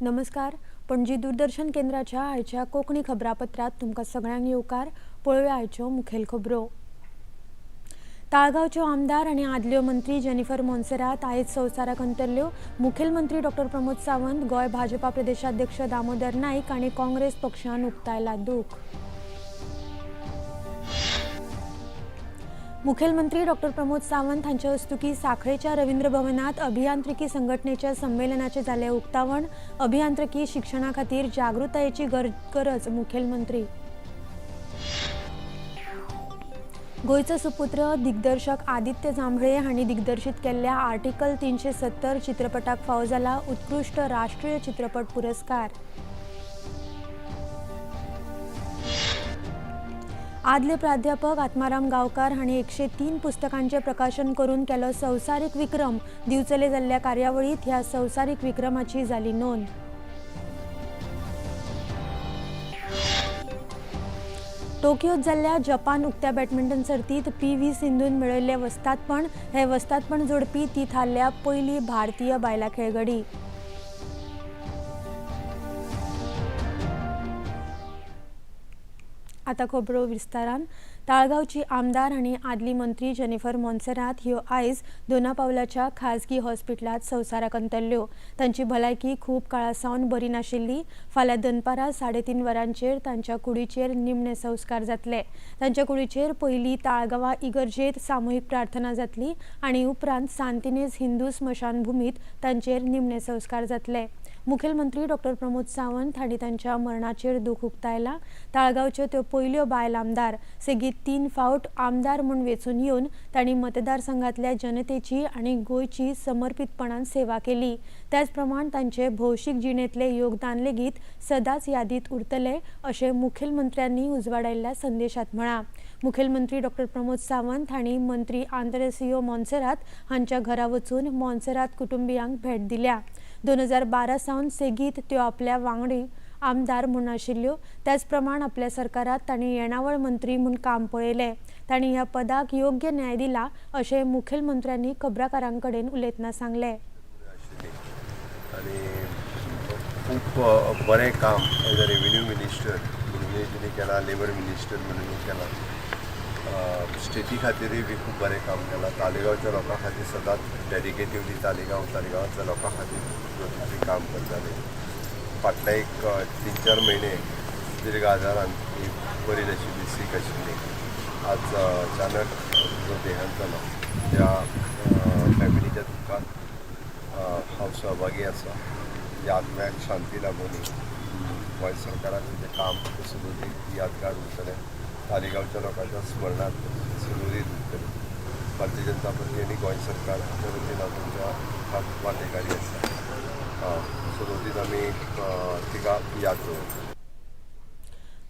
नमस्कार, पणजी दूरदर्शन केंद्राच्या आयच्या कोंकणी खबरापत्रांत तुमकां सगळ्यांक येवकार. पळोवया आयच्यो मुखेल खबरो. ताळगांवच्यो आमदार आनी आदल्यो मंत्री जेनिफर मोन्सेरात आयज संवसाराक अंतरल्यो. मुखेलमंत्री डॉक्टर प्रमोद सावंत, गोंय भाजपा प्रदेशाध्यक्ष दामोदर नाईक आनी काँग्रेस पक्षान उक्तायला दूख. मुखेलमंत्री डॉक्टर प्रमोद सावंत हांचे हस्तुकीं साखळेच्या रवींद्र भवनात अभियांत्रिकी संघटनेच्या संमेलनाचें जालें उक्तावण. अभियांत्रिकी शिक्षणा खातीर जागृतायेची गरज मुखेलमंत्री. गोंयचो सुपुत्र दिग्दर्शक आदित्य जांभळे हांणी दिग्दर्शीत केल्ल्या आर्टिकल 370 चित्रपटाक फावो जाला उत्कृश्ट राष्ट्रीय चित्रपट पुरस्कार. आदले प्राध्यापक आत्माराम गांवकार हांणी 103 पुस्तकांचें प्रकाशन करून केलो संवसारीक विक्रम. दिवचले जाल्ल्या कार्यावळींत ह्या संवसारीक विक्रमाची जाली नोंद. टोकियोत जाल्ल्या जपान उक्त्या बॅडमिंटन सर्तींत पी.व्ही. सिंधून मेळयल्लें वस्तादपण. हें वस्तादपण जोडपी ती थारल्या पयली भारतीय बायलां खेळगडी. आतां खबरो विस्तारान. ताळगांवची आमदार आनी आदली मंत्री जेनिफर मोन्सेरात ह्यो आयज दोनापावलाच्या खाजगी हॉस्पिटलांत संवसाराक अंतरल्यो. तांची भलायकी खूब काळा सावन बरी नाशिल्ली. फाल्यां दनपारां 3:30 वरांचेर तांच्या कुडीचेर निमणे संस्कार जातले. तांच्या कुडीचेर पयलीं ताळगांवां इगर्जेंत सामुहीक प्रार्थना जातली आनी उपरांत सांतिनेज हिंदू स्मशानभुमींत तांचेर निमणे संस्कार जातले. मुखेलमंत्री डॉक्टर प्रमोद सावंत हांणी तांच्या मरणाचेर दूख उक्तायला. ताळगांवच्यो त्यो पयल्यो बायल आमदार. सेगीत 3 फावट आमदार म्हूण वेंचून येवन तांणी मतदारसंघांतल्या जनतेची आनी गोंयची समर्पितपणान सेवा केली. त्याच प्रमाण तांचे भौशीक जिणेंतलें योगदान लेगीत सदांच यादीत उरतलें अशें मुखेलमंत्र्यांनी उजवाडायल्ल्या संदेशांत म्हळां. मुखेलमंत्री डॉक्टर प्रमोद सावंत हांणी मंत्री आंद्रेसियो मोन्सेरात हांच्या घरा वचून मोन्सेरात कुटुंबियांक भेट दिल्या. 2012 सावन सेगीत त्यो आपल्या वांगडी आमदार म्हूण आशिल्ल्यो. त्याच प्रमाण आपल्या सरकारात तांणी येणावळ मंत्री म्हूण काम पळयलें. तांणी ह्या पदाक योग्य न्याय दिला अशें मुखेलमंत्र्यांनी खबराकारां कडेन उलयतना सांगलें. आनी खूब बरें काम एज अ रेवेन्यू मिनिस्टर म्हणूनय तिणें केलां, लेबर मिनिस्टर म्हणूनय केलां, स्टेटी खातीरूय बी खूब बरें काम केलां. तालिगांवच्या लोकां खातीर सदांच डेडिकेटिवली तालिगांवांतल्या लोकां खातीर काम करताले. फाटले एक 3-4 म्हयने दीर्घ आजारान ही बरी नाशिल्ली, सीक आशिल्ली. आज अचानक जो देहांत जालो त्या फॅमिलीच्या दुख्खात हांव सहभागी आसा. ह्या आत्म्याक शांती लाभोनी. गोंय सरकारान तेजें काम सदोदीत यादगार उरतलें, तालिगांवच्या लोकांच्या स्मरणांत सदोदीत उरतलें. भारतीय जनता पार्टी आनी गोंय सरकार हाच्या वतीन हांव तुमच्या दुख्खाक वांटेकारी आसा. सदोदीत आमी तिका याद दवरतले.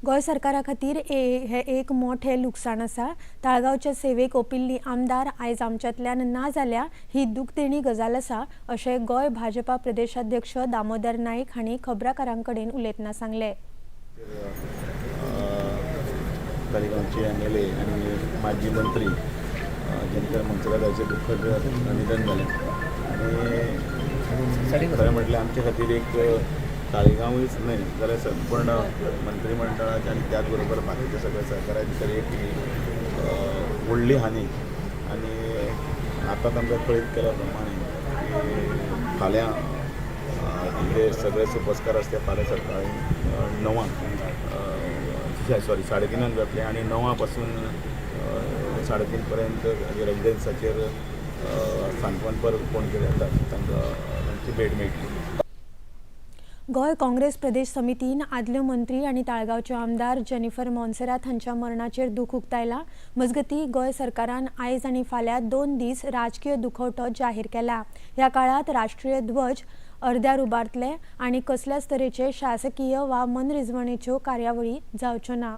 गोंय सरकारा खातीर हें एक मोठें लुकसाण आसा. ताळगांवच्या सेवेक ओपिल्ली आमदार आयज आमच्यांतल्यान ना जाल्या ही दुखदेणी गजाल आसा अशें गोंय भाजपा प्रदेशाध्यक्ष दामोदर नाईक हांणी खबराकारां कडेन उलयतना सांगलें. तालिगांवचे MLA आनी माजी मंत्री जेनिफर मोन्सेरात हांचे दुख्खद निधन जालें. आनी खरें म्हटल्यार आमचे खातीर एक ताळगांवूच न्हय जाल्यार संपूर्ण मंत्रीमंडळाचे आनी त्याच बरोबर बाकीच्या सगळ्या सरकारा भितर एक व्हडली हानी. आनी आतांच आमकां कळीत केल्या प्रमाणे की फाल्यां हे सगळे सुपस्कार आसा ते फाल्यां सकाळी 9 सॉरी 3:30 जातले आनी 9 पासून 3:30 पर्यंत रेजिडन्साचेर सांत्वन परब कोण कितें येतात तांकां तांची भेट मेळटली. गोंय काँग्रेस प्रदेश समितीन आदल्यो मंत्री आनी ताळगांवच्यो आमदार जेनिफर मोन्सेरात हांच्या मरणाचेर दूख उक्तायला. मजगतीं गोंय सरकारान आयज आनी फाल्यां 2 दीस राजकीय दुखवटो जाहीर केला. ह्या काळांत राष्ट्रीय ध्वज अर्द्यार उबारतले आनी कसल्याच तरेचे शासकीय वा मनरिजवणेच्यो कार्यावळी जावच्यो ना.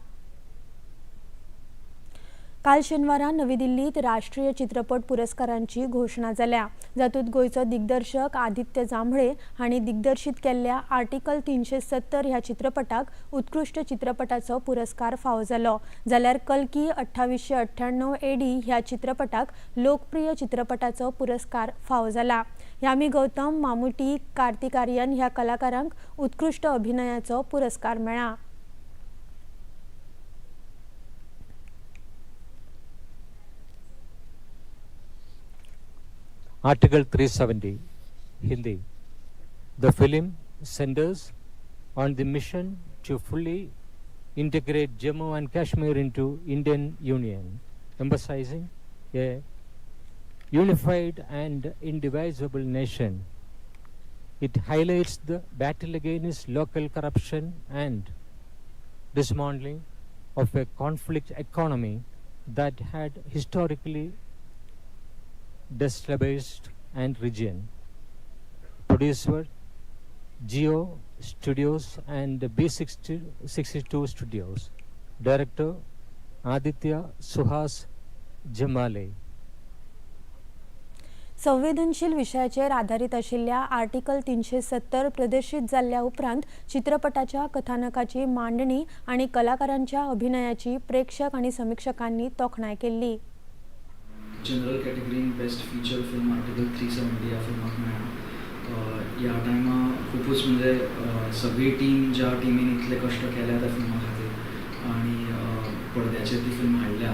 काल शेनवारा नवी दिल्लीत राष्ट्रीय चित्रपट पुरस्कारांची घोशणा जाल्या. जातूंत गोंयचो दिग्दर्शक आदित्य जांभळे हांणी दिग्दर्शीत केल्ल्या आर्टिकल 370 ह्या चित्रपटाक उत्कृश्ट चित्रपटाचो पुरस्कार फावो जालो, जाल्यार कल्की 2898 AD ह्या चित्रपटाक लोकप्रिय चित्रपटाचो पुरस्कार फावो जाला. यामी गौतम, मामुटी, कार्तिक आर्यन ह्या कलाकारांक उत्कृश्ट अभिनयाचो पुरस्कार मेळ्ळा. Article 370, Hindi. The film centers on the mission to fully integrate Jammu and Kashmir into Indian Union, emphasizing a unified and indivisible nation. It highlights the battle against local corruption and dismantling of a conflict economy that had historically destabilized and region. Producer Jio Studios and B62 Studios. Director Aditya Suhas Jamale. संवेदनशील विशयाचेर आधारीत आशिल्ल्या article 370 प्रदर्शीत जाल्ल्या उपरांत चित्रपटाच्या कथानकाची मांडणी आनी कलाकारांच्या अभिनयाची प्रेक्षक आनी समिक्षकांनी तोखणाय केल्ली. जनरल कॅटेगरीन बेस्ट फिचर फिल्म आर्टिकल 370 ह्या फिल्माक मेळ्ळा. ह्या टायमा खुबूच म्हणजे सगळी टीम, ज्या टिमीन इतले कश्ट केल्या त्या फिल्मा खातीर आनी पडद्याचेर ती फिल्म हाडल्या,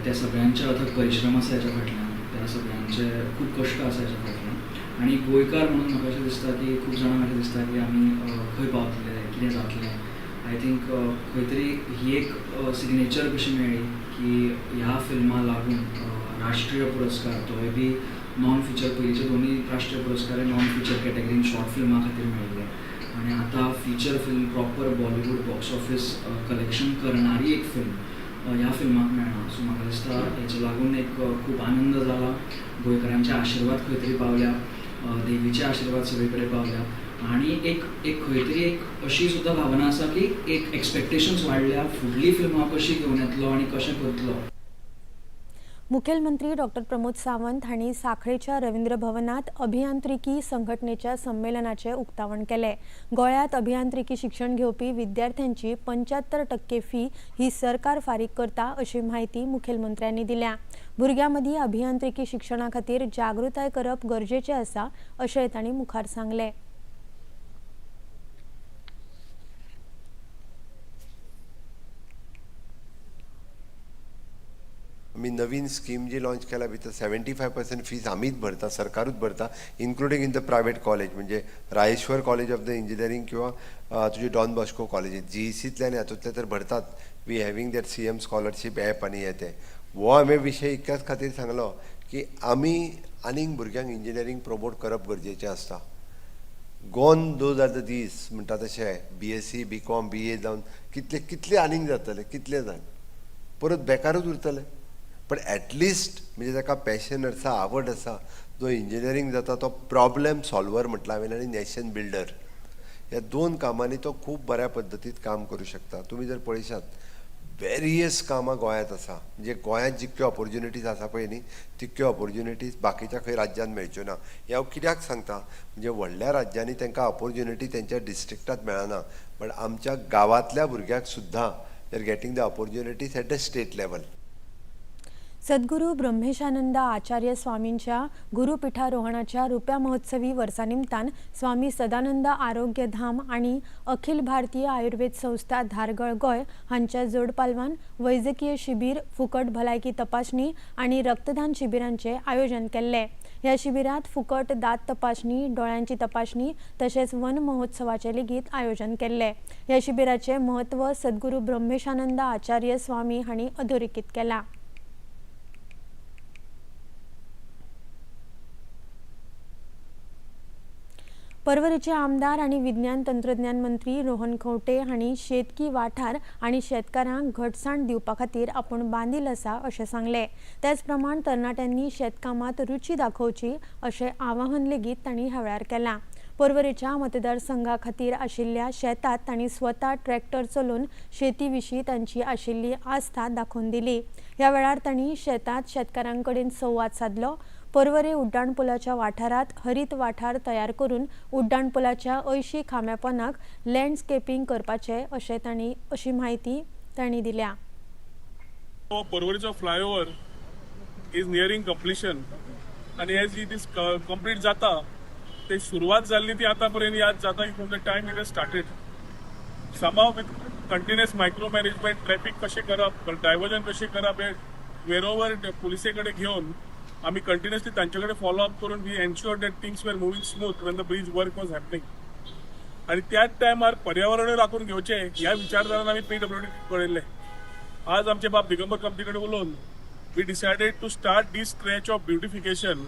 त्या सगळ्यांचे अथक परिश्रम आसा हेच्या फाटल्यान, त्या सगळ्यांचे खूब कश्ट आसा हेच्या फाटल्यान. आनी गोंयकार म्हणून म्हाका अशें दिसता की खूब जाणांक अशें दिसता की आमी खंय पावतले, कितें जातलें. I think खंय तरी ही एक सिग्नेचर कशी मेळ्ळी की ह्या फिल्मा लागून राष्ट्रीय पुरस्कार, तोय बी नॉन फिचर. पयलींचे दोनूय राष्ट्रीय पुरस्कार नॉन फिचर कॅटेगरीन शॉर्ट फिल्मा खातीर मेळिल्ले आनी आतां feature film, proper Bollywood box office collection करणारी एक फिल्म ह्या फिल्माक मेळ्ळा. सो म्हाका दिसता हेच्या लागून एक खूब आनंद जाला. गोंयकारांचे आशिर्वाद खंय तरी पावल्या, देवीचे आशिर्वाद सगळे कडेन पावल्या आनी एक एक खंय तरी एक अशी सुद्दां भावना आसा की एक एक्सपेक्टेशन्स वाडल्या, फुडली फिल्म हांव कशी घेवन येतलो आनी कशें करतलो. मुखेलमंत्री डॉक्टर प्रमोद सावंत हांणी साखळेच्या रवींद्र भवनात अभियांत्रिकी संघटनेच्या संमेलनाचें उक्तावण केलें. गोंयांत अभियांत्रिकी शिक्षण घेवपी विद्यार्थ्यांची 75% फी ही सरकार फारीक करता अशी म्हायती मुखेलमंत्र्यांनी दिल्या. भुरग्यां मदीं अभियांत्रिकी शिक्षणा खातीर जागृताय करप गरजेचें आसा अशेंय तांणी मुखार सांगलें. आमी नवीन स्कीम जी लॉन्च केला भितर 75% फीज आमीच भरता, सरकारूच भरता, including in the private college, म्हणजे Rayeshwar college of the engineering किंवा तुजी डॉन बॉस्को कॉलेजीत जीईसींतल्यान हातूंतले तर भरतात. We having that CM scholarship app आनी हे ते. हो हांवें विशय इतक्याच खातीर सांगलो की आमी आनीक भुरग्यांक इंजिनियरींग प्रमोट करप गरजेचें आसता. Gone those are the दीस म्हणटा तशें BSc, BCom, BA जावन कितले कितले आनीक जातले, कितले जाण परत बेकारूच उरतले. पण एटलिस्ट म्हणजे ताका पॅशन आसा, आवड आसा, जो इंजिनियरींग जाता तो प्रॉब्लेम सॉल्वर म्हटला हांवें आनी नॅशन बिल्डर, ह्या दोन कामांनी तो खूब बऱ्या पद्दतीन काम करूं शकता. तुमी जर पळयशात, वेरियस कामां गोंयांत आसा, म्हणजे गोंयांत जितक्यो ऑपोर्च्युनिटीज आसा पळय न्ही, तितक्यो ऑपोर्च्युनिटीज बाकीच्या खंय राज्यांत मेळच्यो ना. हें हांव कित्याक सांगता, म्हणजे व्हडल्या राज्यांनी तांकां ऑपोर्च्युनिटी तेंच्या डिस्ट्रिक्टांत मेळना, बट आमच्या गांवांतल्या भुरग्यांक सुद्दां they are getting the opportunities at the state level. Sadguru Brahmeshanand Acharya स्वामींच्या गुरुपीठारोहणाच्या रुप्या महोत्सवी वर्सानिमतान स्वामी सदानंद आरोग्य धाम आनी अखिल भारतीय आयुर्वेद संस्था धारगळ गोंय हांच्या जोडपालवान वैजकीय शिबीर, फुकट भलायकी तपासणी आनी रक्तदान शिबिरांचें आयोजन केल्लें. ह्या शिबिरांत फुकट दांत तपासणी, दोळ्यांची तपासणी तशेंच वन महोत्सवाचें लेगीत आयोजन केल्लें. ह्या शिबिराचें म्हत्व सद्गुरू ब्रह्मेशानंद आचार्य स्वामी हांणी अधोरेखीत केलां. पर्वरेचे आमदार आनी विज्ञान तंत्रज्ञान मंत्री रोहन खंवटे हांणी शेतकी वाठार आनी शेतकारांक घटसाण दिवपा खातीर आपूण बांदील आसा अशें सांगलें. तेच प्रमाण तरणाट्यांनी शेतकामांत रुची दाखोवची अशें आवाहन लेगीत तांणी ह्या वेळार केलां. पर्वरेच्या मतदारसंघा खातीर आशिल्ल्या शेतांत तांणी स्वता ट्रॅक्टर चलोवन शेती विशीं तांची आशिल्ली आस्था दाखोवन दिली. ह्या वेळार तांणी शेतांत शेतकारां कडेन संवाद सादलो. पर्वरे उड्डाणपुलाच्या वाठारात हरीत वाठार तयार करून उड्डाणपुलाच्या 80 खांब्यापणाक लँडस्केपिंग करपाचे अशें तांणी अशी म्हायती तांणी दिल्या. पर्वरीचो फ्लायओव्हर is nearing completion आनी एज it is complete जाता ते सुरवात जाल्ली ती आतां पर्यंत याद जाता की from the time it has started somehow with continuous micro management traffic कशें करप, डायवर्जन कशें करप हें वेरोवर पुलिसे कडेन घेवन आमी कंटिन्युअसली तांचे कडेन फॉलो अप करून we ensure that things were moving smooth when the bridge work was happening. आनी त्याच टायमार पर्यावरणूय राखून घेवचें ह्या विचारधारान आमी पीडब्ल्यूडी पळयल्लें. आज आमचे बाब दिगंबर कामती कडेन उलोवन we decided to start this stretch of beautification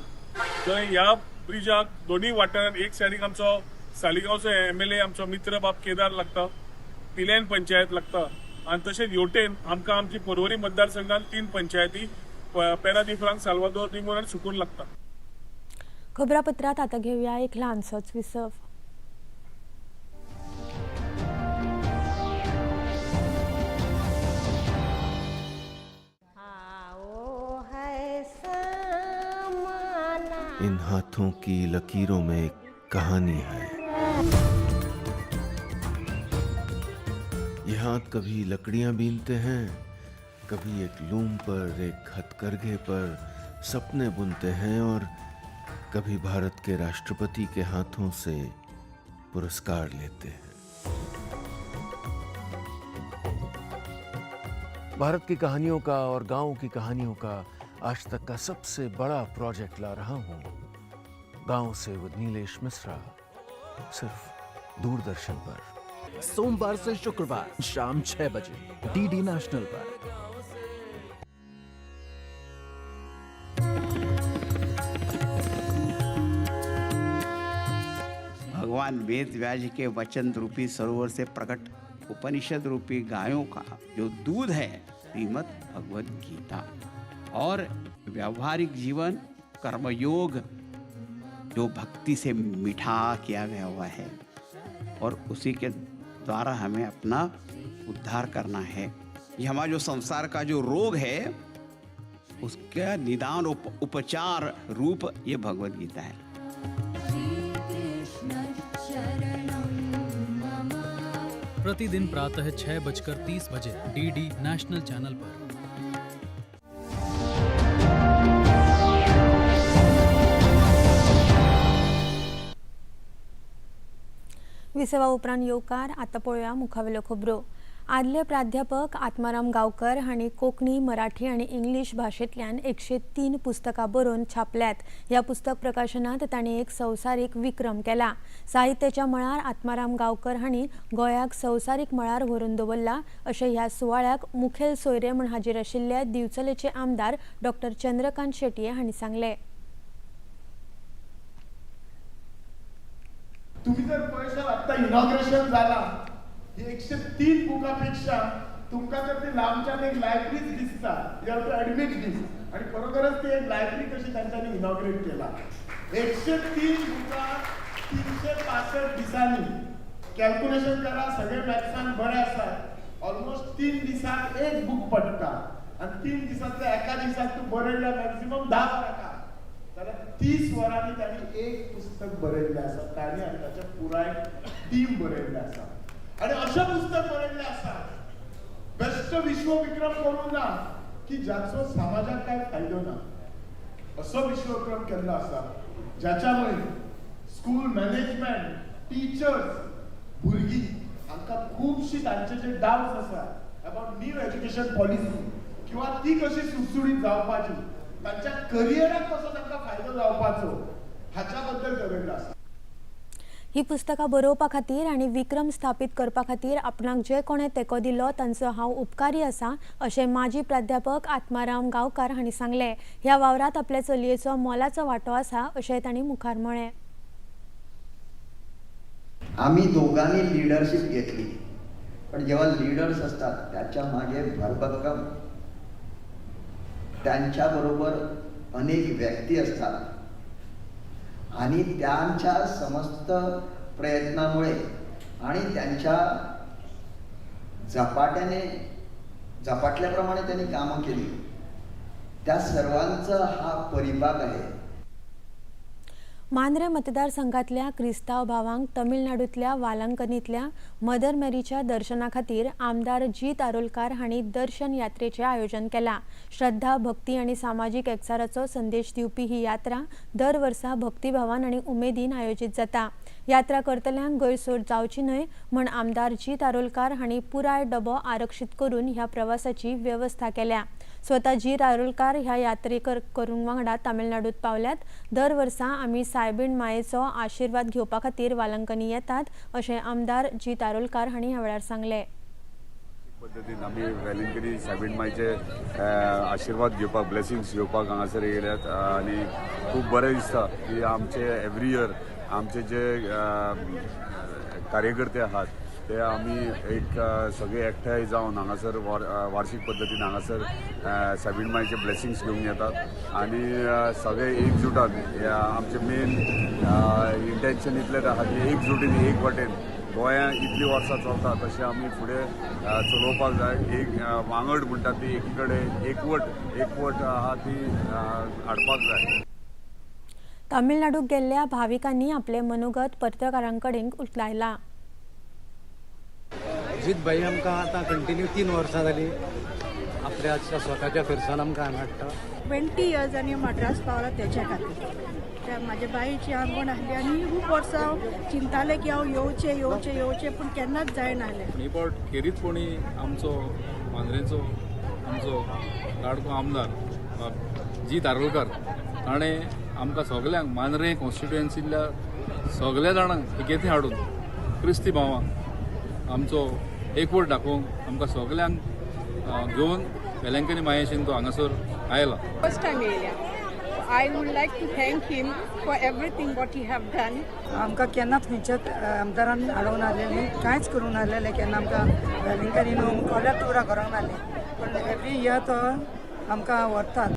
जंय ह्या ब्रिजाक दोनूय वाठारांत एक सायडीक आमचो सालिगांवचो एमएलए आमचो मित्र बाब केदार लागता, पिलेन पंचायत लागता आनी तशेंच हेवटेन आमकां आमची पर्वरी मतदारसंघात 3 पंचायती पेरा दिफ्रांक, साल्वादोर निमोर आनी सुकूर लागता. खबरापत्रात आता घेऊया एक ल्हानसोच विसव. इन हाथों की लकीरों में एक कहानी है. ये हाथ कभी लकड़ियां बीनते हैं, कभी एक लूम पर, एक हथकरघे पर सपने बुनते हैं और कभी भारत के राष्ट्रपति के हाथों से पुरस्कार लेते हैं. भारत की कहानियों का और गांव की कहानियों का आज तक का सबसे बड़ा प्रोजेक्ट ला रहा हूं, गांव से विद नीलेश मिश्रा, सिर्फ दूरदर्शन पर. सोमवार से शुक्रवार शाम 6 बजे डीडी नेशनल पर. भगवान वेद व्यास के वचन रूपी सरोवर से प्रकट उपनिषद रूपी गायों का जो दूध है श्रीमद् भगवद गीता, और व्यवहारिक जीवन कर्मयोग जो भक्ति से मीठा किया गया हुआ है और उसी के द्वारा हमें अपना उद्धार करना है. ये हमारा जो संसार का जो रोग है उसका निदान उपचार रूप ये भगवद गीता है. प्रतिदिन प्रातः 6:30 बजे डीडी नेशनल चैनल पर. विसवा उपरांत येवकार. आतां पळोवया मुखावेल्यो खबरो. आदले प्राध्यापक आत्माराम गांवकर हांणी कोंकणी, मराठी आनी इंग्लीश भाशेंतल्यान 103 पुस्तकां बरोवन छापल्यात. ह्या पुस्तक प्रकाशनांत तांणी एक संवसारीक विक्रम केला. साहित्याच्या मळार आत्माराम गांवकर हांणी गोंयाक संवसारीक मळार व्हरून दवरला अशें ह्या सुवाळ्याक मुखेल सोयरे म्हूण हाजीर आशिल्ले दिवचलेचे आमदार डॉक्टर चंद्रकांत शेटये हांणी सांगलें. तुम्ही जर पळयशात आत्ता इनॉग्रेशन जाला, ही 103 बुकापेक्षा तुमकां तर ती लांबच्यान एक लायब्ररीच दिसता. You have to admit this. आणि खरोखरच ती एक लायब्ररी कशी तांच्यांनी इनॉग्रेट केला. 103 बुकां 365 दिसांनी. कॅल्क्युलेशन करा, सगळे मॅथ्सान बरे आसात. ऑलमोस्ट 3 दिसांक एक बूक पडटा आनी 3 दिसांतल्या एका दिसाक तूं बरयल्या मॅक्सिमम 10 वरां, जाल्यार 30 वरांनी तांणी एक पुस्तक बरयल्लें आसा. तांणी आनी ताच्या पुराय टीम बरयल्लें आसा आनी अशें पुस्तक बरयल्लें आसा बेस्ट विश्वविक्रम करूंक ना की जाचो समाजाक कांय फायदो ना, असो विश्वविक्रम केल्लो आसा ज्याच्यामुळे स्कूल मॅनेजमेंट, टिचर्स, भुरगीं हांकां खुबशी तांचे जे डावट्स आसा अबाउट न्यू एज्युकेशन पॉलिसी किंवा ती कशी सुटसुटीत जावपाची, तांच्या करियराक कसो तांकां फायदो जावपाचो हाच्या बद्दल बरयल्लो आसा. ही पुस्तकां बरोवपा खातीर आनी विक्रम स्थापीत करपा खातीर आपणाक जे कोणें तेंको दिलो तांचो हांव उपकारी आसा अशें माजी प्राध्यापक आत्माराम गांवकार हांणी सांगलें. ह्या वावरांत आपल्या चलयेचो मोलाचो वांटो आसा अशें तांणी मुखार म्हळें. आम्ही दोघांनी लिडरशिप घेतली, पण जेव्हा लीडर्स असतात त्याच्या मागे भरभक्कम त्यांच्याबरोबर अनेक व्यक्ती असतात आणि त्यांच्या समस्त प्रयत्नामुळे आणि त्यांच्या झपाट्याने झपाटल्याप्रमाणे त्यांनी कामं केली, त्या सर्वांचा हा परिपाक आहे. मांद्रे मतदारसंघातल्या क्रिस्तांव भावांक तमिळनाडूंतल्या वालांकनीतल्या मदर मेरीच्या दर्शना खातीर आमदार जीत आरोलकार हांणी दर्शन यात्रेचें आयोजन केलां. श्रद्धा, भक्ती आनी सामाजीक एकचाराचो संदेश दिवपी ही यात्रा दर वर्सा भक्तिभावान आनी उमेदीन आयोजीत जाता. यात्रा करतल्यांक गैरसोय जावची न्हय म्हण आमदार जीत आरोलकार हांणी पुराय डबो आरक्षीत करून ह्या प्रवासाची वेवस्था केल्या. स्वता जीत आरोलकार ह्या यात्रेकर करूंक वांगडा तामिळनाडूंत पावल्यात. दर वर्सा आमी सायबीण मायेचो आशिर्वाद घेवपा खातीर वालंकनी येतात अशें आमदार जीत आरोलकार हांणी ह्या वेळार सांगलें. पद्दतीन आमी वेलिंगकरी सायबीण मायचे आशिर्वाद घेवपाक, ब्लेसिंग्स घेवपाक हांगासर येयल्यात आनी खूब बरें दिसता की आमचे एवरी इयर आमचे जे कार्यकर्ते आहात ते आमी एक सगळे एकठांय जावन हांगासर वार्षीक पद्दतीन हांगासर सायबीण मायचे ब्लेसिंग्स घेवंक येतात आनी सगळे एकजुटान. आमचें मेन इंटेन्शन इतलेंच आहा की एकजुटीन एक वाटेन गोंया इतलीं वर्सां चलता तशें आमी फुडें चलोवपाक जाय. एक वांगड म्हणटा ती एकी कडेन एकवट आहा ती हाडपाक जाय. तामिळनाडूक गेल्ल्या भाविकांनी आपले मनोगत पत्रकारां कडेन उकतायलां. जीत भाई आमकां आतां कंटिन्यू 3 वर्सां जालीं आपल्या स्वताच्या खर्चान आमकां हांगा हाडटा. 20 इयर्स आनी मद्रास पावला तेच्या खातीर. त्या म्हाज्या बायची आंगवण आसली आनी खूब वर्सां हांव चिंतालें की हांव येवचें येवचें येवचें, पूण केन्नाच जायनासलें. ही पावट खेरीतपणी आमचो मांद्रेचो आमचो लाडको आमदार जीत आरोलकार ताणें आमकां सगल्यांक मांद्रे कॉन्स्टिट्युएन्सींतल्या सगल्या जाणांक एकेथी हाडून क्रिस्ती भावांक आमचो एकवट दाखोवंक आमकां सगल्यांक घेवन वेलंकनी मायेशीन तो हांगासर आयला. फर्स्ट टायम येयल्या. I would like to thank him for everything what he have done. आमकां केन्नाच खंयच्याच आमदारान हाडूंक नासलेलें, कांयच करूंक नासलेलें, केन्ना आमकां वेलिंगकनी न्हू कोल्यार टुरां करूंक नासलें, पूण एवरी इयर तो आमकां व्हरतात.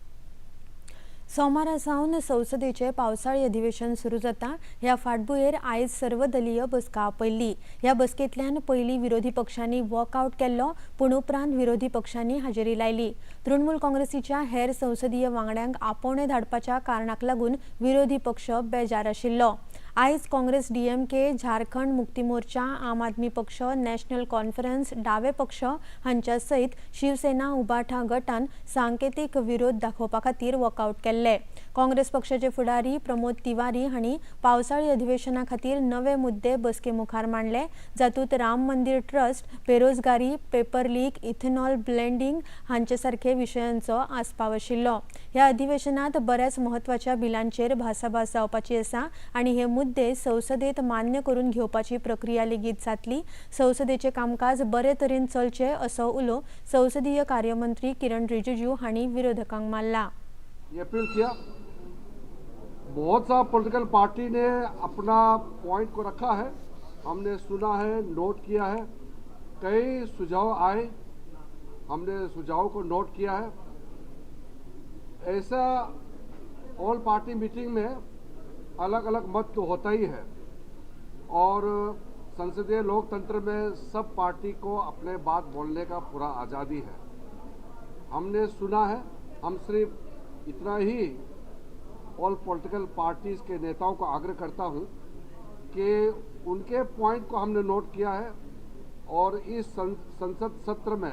सोमारा सावन संसदेचें पावसाळी अधिवेशन सुरू जाता. ह्या फाटभुंयेर आयज सर्वदलीय बसका आपयल्ली. ह्या बसकेंतल्यान पयलीं विरोधी पक्षांनी वॉकआवट केल्लो, पूण उपरांत विरोधी पक्षांनी हाजेरी लायली. तृणमूल काँग्रेसीच्या हेर संसदीय वांगड्यांक आपोवणें धाडपाच्या कारणाक लागून विरोधी पक्ष बेजार आशिल्लो. आयज काँग्रेस, डीएमके, झारखंड मुक्ती मोर्चा, आम आदमी पक्ष, नॅशनल कॉन्फरन्स, डावे पक्ष हांच्या सयत शिवसेना उबाठा गटान सांकेतीक विरोध दाखोवपा खातीर वॉकआवट केल्ले. काँग्रेस पक्षाचे फुडारी प्रमोद तिवारी हांणी पावसाळी अधिवेशना खातीर नवे मुद्दे बसके मुखार मांडले, जातूंत राम मंदिर ट्रस्ट, बेरोजगारी, पेपर लीक, इथेनॉल ब्लेंडिंग हांचे सारखे विशयांचो आस्पाव आशिल्लो. ह्या अधिवेशनात बऱ्याच म्हत्वाच्या बिलांचेर भासाभास जावपाची आसा आनी हे मुद्दे संसदेत मान्य करून घेवपाची प्रक्रिया लेगीत जातली. संसदेचें कामकाज बरे तरेन चलचें असो उलो संसदीय कार्यमंत्री किरण रिजिजू हांणी विरोधकांक मारला. ये अपील किया, बहुत सा पॉलिटिकल पार्टी ने अपना पॉइंट को रखा है, हमने सुना है, नोट किया है, कई सुझाव आए, हमने सुझाव को नोट किया है. ऐसा ऑल पार्टी मीटिंग में अलग अलग मत तो होता ही है और संसदीय लोकतंत्र में सब पार्टी को अपने बात बोलने का पूरा आज़ादी है. हमने सुना है, हम सिर्फ इतना ही ऑल पॉलिटिकल पार्टीज़ के नेताओं को आग्रह करता हूं कि उनके पॉइंट को हमने नोट किया है और इस संसद सत्र में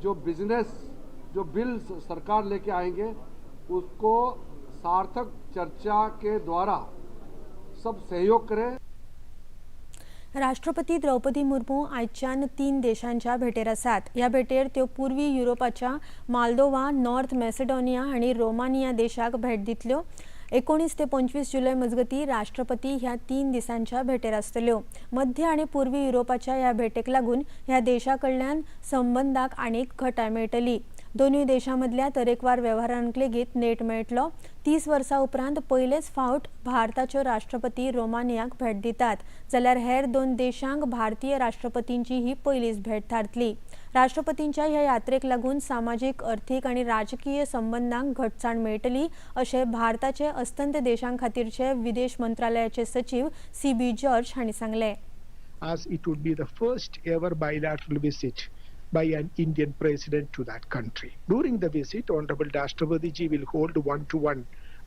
जो बिजनेस, जो बिल सरकार लेके आएंगे उसको सार्थक चर्चा के द्वारा सब सहयोग करें. राष्ट्रपती द्रौपदी मुर्मू आयच्यान 3 देशांच्या भेटेर आसात. ह्या भेटेर त्यो पूर्वी युरोपाच्या माल्दोवा, नॉर्थ मॅसेडोनिया आनी रोमानिया देशाक भेट दितल्यो. 19 ते 25 जुलय मजगती राष्ट्रपती ह्या 3 दिसांच्या भेटेर आसतल्यो. मध्य आनी पूर्वी युरोपाच्या ह्या भेटेक लागून ह्या देशा कडल्यान संबंदाक आनीक घटाय मेळटली. दोनूय देशां मदल्या तरेकवार वेव्हारांक लेगीत नेट मेळटलो. 30 वर्सां उपरांत पयलेच फावट भारताच्यो राष्ट्रपती रोमानियाक भेट दितात, जाल्यार हेर 2 देशांक भारतीय राष्ट्रपतींची ही पयलीच भेट थारतली. राष्ट्रपतींच्या ह्या यात्रेक लागून सामाजीक, अर्थीक आनी राजकीय संबंदांक घटसाण मेळटली अशें भारताचे अस्तंत देशां खातीरचे विदेश मंत्रालयाचे सचीव सी.बी. जॉर्ज हांणी सांगलें. As it would be the first ever bilateral visit by an Indian president to that country. During the visit, Honorable Rashtrapati ji will hold one-to-one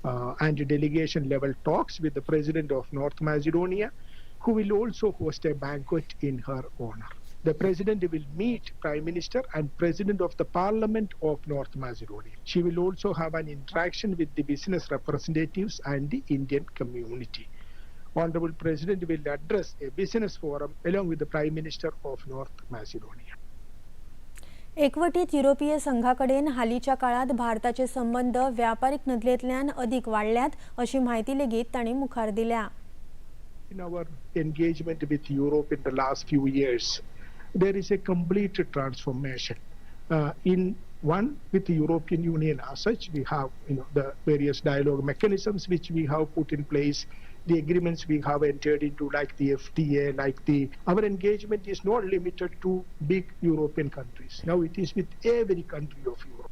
and delegation level talks with the President of North Macedonia, who will also host a banquet in her honor. The President will meet Prime Minister and President of the Parliament of North Macedonia. She will also have an interaction with the business representatives and the Indian community. Honorable President will address a business forum along with the Prime Minister of North Macedonia. एकवटीत युरोपीय संघाकडेन हालींच्या काळांत भारताचे संबंद व्यापारीक नदरेंतल्यान अदीक वाडल्यात अशी म्हायती लेगीत तांणी मुखार दिल्या. In our engagement with Europe in the last few years, there is a complete transformation. In one, with the European Union as such, we have the various dialogue mechanisms which we have put in place, the agreements we have entered into, like the FTA, our engagement is not limited to big European countries. Now it is with every country of Europe.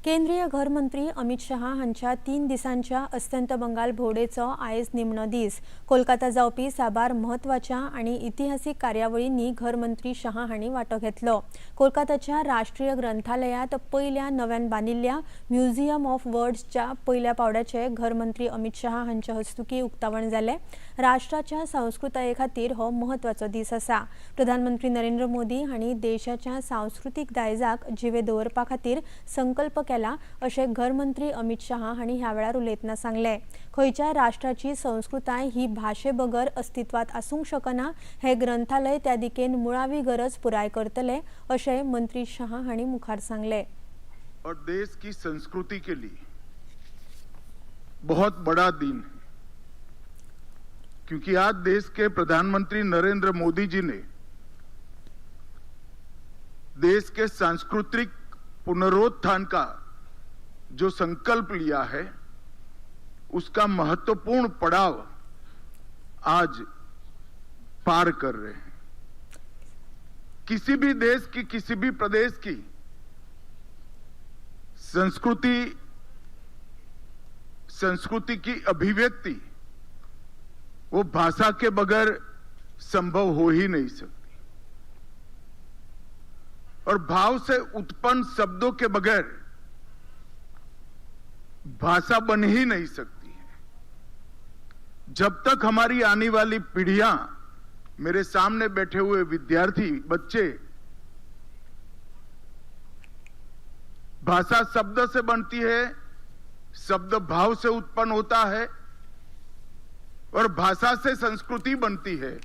केंद्रीय घरमंत्री अमित शहा हांच्या 3 दिसांच्या अस्तंत बंगाल भोंवडेचो आयज निमणो दीस. कोलकाता जावपी साबार म्हत्वाच्या आनी इतिहासीक कार्यावळींनी घरमंत्री शहा हांणी वांटो घेतलो. कोलकाताच्या राष्ट्रीय ग्रंथालयांत पयल्या नव्यान बांदिल्ल्या म्युझियम ऑफ वर्ड्सच्या पयल्या पावड्याचे घरमंत्री अमित शहा हांच्या हस्तुकीं उक्तावण जालें. राष्ट्राच्या संस्कृताये खातीर हो म्हत्वाचो दीस आसा. प्रधानमंत्री नरेंद्र मोदी हांणी देशाच्या सांस्कृतीक दायजाक जिवे दवरपा खातीर संकल्प केला अशें घरमंत्री अमित शहा हांणी ह्या वेळार उलयतना सांगलें. खंयच्याय राष्ट्राची संस्कृताय ही भाशे बगर अस्तित्वांत आसूंक शकना हे ग्रंथालय त्या दिकेन मुळावी गरज पुराय करतले अशें मंत्री शहा हांणी मुखार सांगलें. और देश की संस्कृति के लिए बहुत बड़ा दिन है, क्योंकि आज देश के प्रधानमंत्री नरेंद्र मोदी जी ने देश के सांस्कृतिक पुनरुत्थान का जो संकल्प लिया है उसका महत्वपूर्ण पड़ाव आज पार कर रहे हैं। किसी भी देश की, किसी भी प्रदेश की संस्कृति की अभिव्यक्ति वो भाषा के बगैर संभव हो ही नहीं सकती, और भाव से उत्पन्न शब्दों के बगैर भाषा बन ही नहीं सकती है। जब तक हमारी आने वाली पीढ़ियां, मेरे सामने बैठे हुए विद्यार्थी बच्चे, भाषा शब्द से बनती है, शब्द भाव से उत्पन्न होता है और भाषा से संस्कृति बनती है।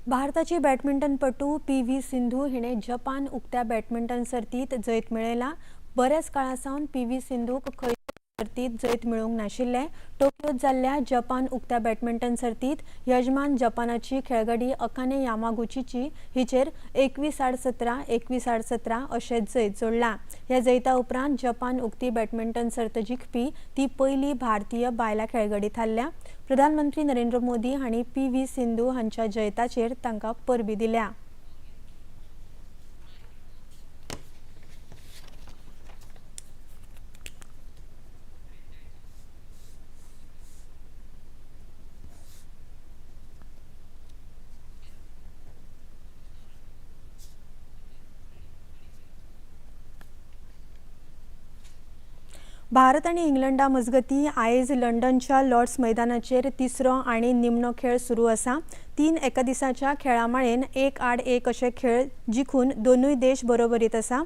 भारताची बॅडमिंटनपटू पी.व्ही. सिंधू हिणे जपान उक्त्या बॅडमिंटन सर्तीत जैत मेळयला. बऱ्याच काळा सावन पी.व्ही. सिंधूक खंयच्याच सर्तीत जैत मेळूंक नाशिल्लें. टोक्योत जाल्ल्या जपान उक्त्या बॅडमिंटन सर्तीत यजमान जपानाची खेळगडी अकाने यामागुचीची हिचेर 21-17 21-17 अशें जैत जोडलां. ह्या जैता उपरांत जपान उक्ती बॅडमिंटन सर्त जिखपी ती पयली भारतीय बायलां खेळगडी थारल्या. प्रधानमंत्री नरेंद्र मोदी हांणी पी.व्ही. सिंधू हांच्या जैताचेर तांकां परबीं दिल्या. भारत आनी इंग्लंडा मजगती आयज लंडनच्या लॉर्ड्स मैदानाचेर तिसरो आनी निमणो खेळ सुरू आसा. 3 एका दिसाच्या खेळामाळेन 1-1 अशे खेळ जिखून दोनूय देश बरोबरीत आसा.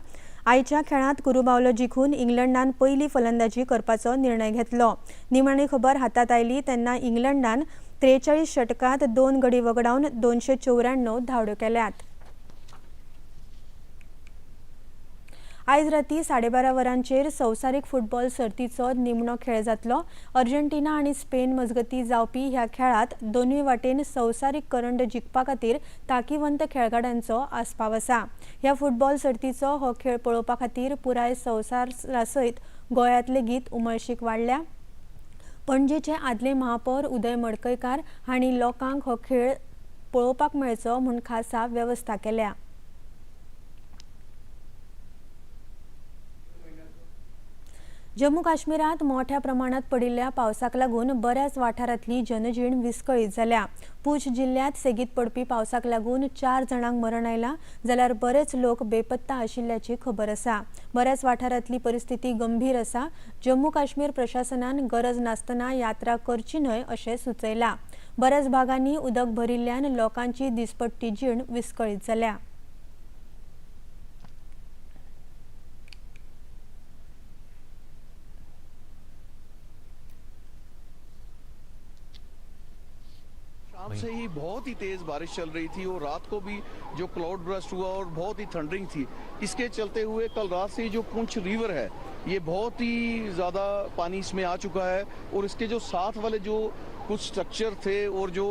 आयच्या खेळांत कुरुबावलो जिखून इंग्लंडान पयली फलंदाजी करपाचो निर्णय घेतलो. निमाणी खबर हातांत आयली तेन्ना इंग्लंडान 43 षटकांत 2 गडी वगडावन 294 धांवड्यो केल्यात. आयज राती 12:30 वरांचेर संवसारीक फुटबॉल सर्तीचो निमणो खेळ जातलो. अर्जेंटिना आनी स्पेन मजगती जावपी ह्या खेळांत दोनूय वाटेन संवसारीक करंड जिखपा खातीर ताकीवंत खेळगड्यांचो आस्पाव आसा. ह्या फुटबॉल सर्तीचो हो खेळ पळोवपा खातीर पुराय संवसारा सयत गोंयांत लेगीत उमळशीक वाडल्या. पणजेचे आदले महापौर उदय मडकयकार हांणी लोकांक हो खेळ पळोवपाक मेळचो म्हूण खासा वेवस्था केल्या. जम्मू काश्मीरांत मोठ्या प्रमाणात पडिल्ल्या पावसाक लागून बऱ्याच वाठारांतली जनजीण विस्कळीत जाल्या. पूंछ जिल्ल्यांत सेगीत पडपी पावसाक लागून 4 जाणांक मरण आयलां जाल्यार बरेच लोक बेपत्ता आशिल्ल्याची खबर आसा. बऱ्याच वाठारांतली परिस्थिती गंभीर आसा. जम्मू काश्मीर प्रशासनान गरज नासतना यात्रा करची न्हय अशें सुचयलां. बऱ्याच भागांनी उदक भरिल्ल्यान लोकांची दिसपट्टी जीण विस्कळीत जाल्या. शाम से ही बहुत ही तेज बारिश चल रही थी और रात को भी जो क्लाउड ब्रस्ट हुआ और बहुत ही थंडरिंग थी, इसके चलते हुए कल रात से ही जो पुंछ रिवर है ये बहुत ही ज़्यादा पानी इसमें आ चुका है और इसके जो साथ वाले जो कुछ स्ट्रक्चर थे और जो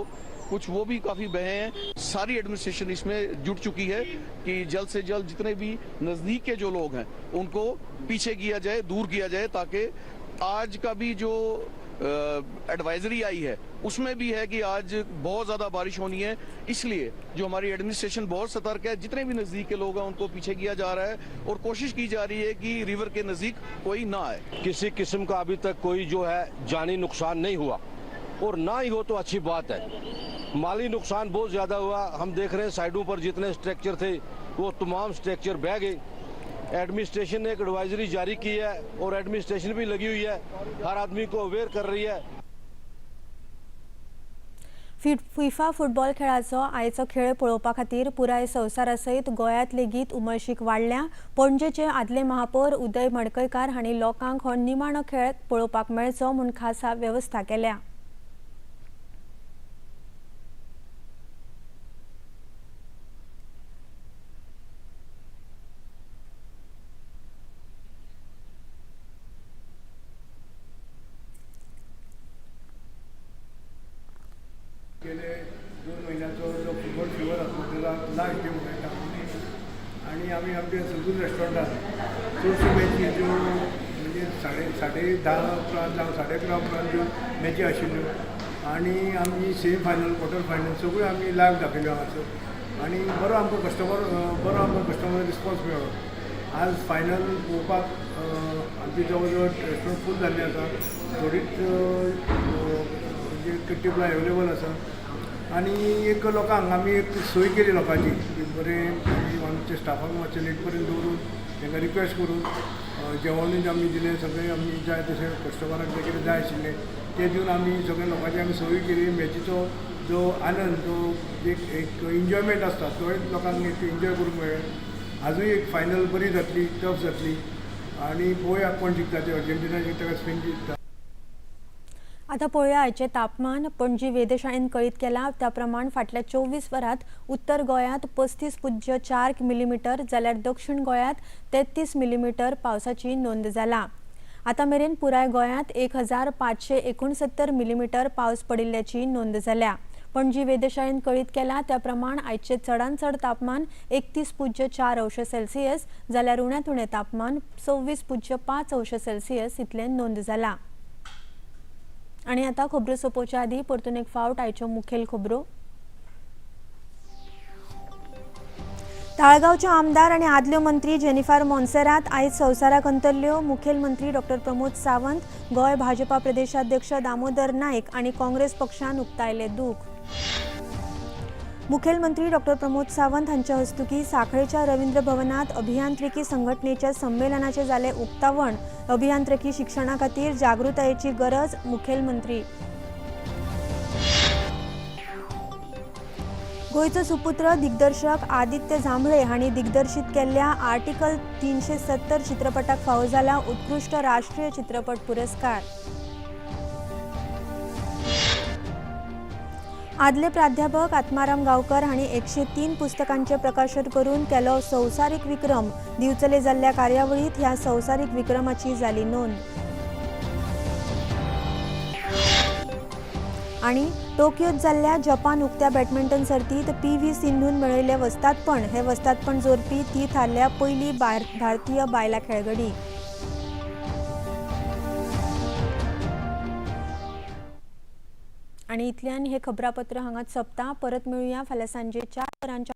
कुछ वो भी काफ़ी बहे हैं। सारी एडमिनिस्ट्रेशन इसमें जुट चुकी है कि जल्द से जल्द जितने भी नज़दीक के जो लोग हैं उनको पीछे किया जाए, दूर किया जाए, ताकि आज का भी जो एडवाइजरी आई है उसमें भी है कि आज बहुत ज़्यादा बारिश होनी है, इसलिए जो हमारी एडमिनिस्ट्रेशन बहुत सतर्क है, जितने भी नज़दीक के लोग हैं उनको पीछे किया जा रहा है और कोशिश की जा रही है कि रिवर के नज़दीक कोई ना आए। किसी किस्म का अभी तक कोई जो है जानी नुकसान नहीं हुआ और ना ही हो तो अच्छी बात है। माली नुकसान बहुत ज़्यादा हुआ, हम देख रहे हैं साइडों पर जितने स्ट्रक्चर थे वो तमाम स्ट्रक्चर बह गए। एडमिनिस्ट्रेशन ने एक एडवाइजरी जारी की है और एडमिनिस्ट्रेशन भी लगी हुई है, हर आदमी को अवेयर कर रही है। फिफा फुटबॉल खेळाचो आयचो खेळ पळोवपा खातीर पुराय संवसारा सयत गोंयांत लेगीत उमळशीक वाडल्या. पणजेचे आदले महापौर उदय मडकयकार हांणी लोकांक हो निमाणो खेळ पळोवपाक मेळचो म्हूण खासा वेवस्था केल्या. गेले 2 महिन्याचो जो फुटबॉल फिवर आसलो तेजो लास्ट डे मनयता आनी आमी आमच्या सगून रेस्टॉरंटान चडश्यो मॅची ज्यो म्हणजे 10:30 उपरांत जावं 11:30 उपरांत ज्यो मॅची आशिल्ल्यो आनी आमी सेमी फायनल क्वॉर्टर फायनल सगळ्यो आमी लायव दाखयल्यो हांगासर आनी बरो आमकां कस्टमर रिस्पॉन्स मेळ्ळो. आज फायनल पळोवपाक आमची जवळ जवळ रेस्टॉरंट फूल जाल्लें आसा, थोडीच म्हणजे टेबलां एवेलेबल आसा आनी एक लोकांक आमी एक सोय केली लोकांची की बरें आमी आमच्या स्टाफाक मातशें लेट पर्यंत दवरून तांकां रिक्वेस्ट करून जेवणूय आमी दिलें, सगळें आमी जाय तशें कस्टमराक जें कितें जाय आशिल्लें तें दिवन आमी सगळ्या लोकांची आमी सोय केली. मॅचीचो जो आनंद जो एक एन्जॉयमेंट आसता तोय लोकांक एक एन्जॉय करूंक मेळ्ळें. आजूय एक फायनल बरी जातली, टफ जातली आनी पळोवया कोण जिखता ते, अर्जेंटिना जिखता काय स्पेन जिखता. आता पळोवया आयचें तापमान. पणजी वेधशाळेन कळीत केलां त्या प्रमाण फाटल्या 24 वरांत उत्तर गोंयांत 35.4 मिलीमिटर जाल्यार दक्षिण गोंयांत 33 मिलीमिटर पावसाची नोंद जाला. आतां मेरेन पुराय गोंयांत 1569 मिलीमिटर पावस पडिल्ल्याची नोंद जाल्या. पणजी वेधशाळेन कळीत केलां त्या प्रमाण आयचें चडांत चड तापमान 31.4 अंश सेल्सियस जाल्यार उण्यांत उणें तापमान 26.5 अंश सेल्सियस इतलें नोंद जाला. आनी आतां खबरो सोंपोवच्या आदीं परतून एक फावट आयच्यो मुखेल खबरो. ताळगांवच्यो आमदार आनी आदल्यो मंत्री जेनिफर मोन्सेरात आयज संवसाराक अंतरल्यो. मुखेलमंत्री डॉक्टर प्रमोद सावंत, गोंय भाजपा प्रदेशाध्यक्ष दामोदर नायक आनी काँग्रेस पक्षान उक्तायलें दूख. मुखेलमंत्री डॉक्टर प्रमोद सावंत हांच्या हस्तुकी साखळेच्या रवींद्र भवनात अभियांत्रिकी संघटनेच्या संमेलनाचें जालें उक्तावण. अभियांत्रिकी शिक्षणा खातीर जागृतायेची गरज, मुखेलमंत्री. गोंयचो सुपुत्र दिग्दर्शक आदित्य जांभळे हांणी दिग्दर्शीत केल्ल्या आर्टिकल 370 चित्रपटाक फावो जाला उत्कृश्ट राष्ट्रीय चित्रपट पुरस्कार. आदले प्राध्यापक आत्माराम गांवकर हांणी 103 पुस्तकांचें प्रकाशन करून केलो संवसारीक विक्रम. दिवचले जाल्ल्या कार्यावळींत ह्या संवसारीक विक्रमाची जाली नोंद. आनी टोकियोत जाल्ल्या जपान उक्त्या बॅडमिंटन सर्तींत PV सिंधून मेळयलें वस्तादपण. हें वस्तादपण जोडपी ती थारल्या पयली भारतीय बायलां खेळगडी. आनी इतल्यान हे खबरापत्र हांगाच सोंपता. परत मेळुया फाल्यां सांजे 4 वरांच्या.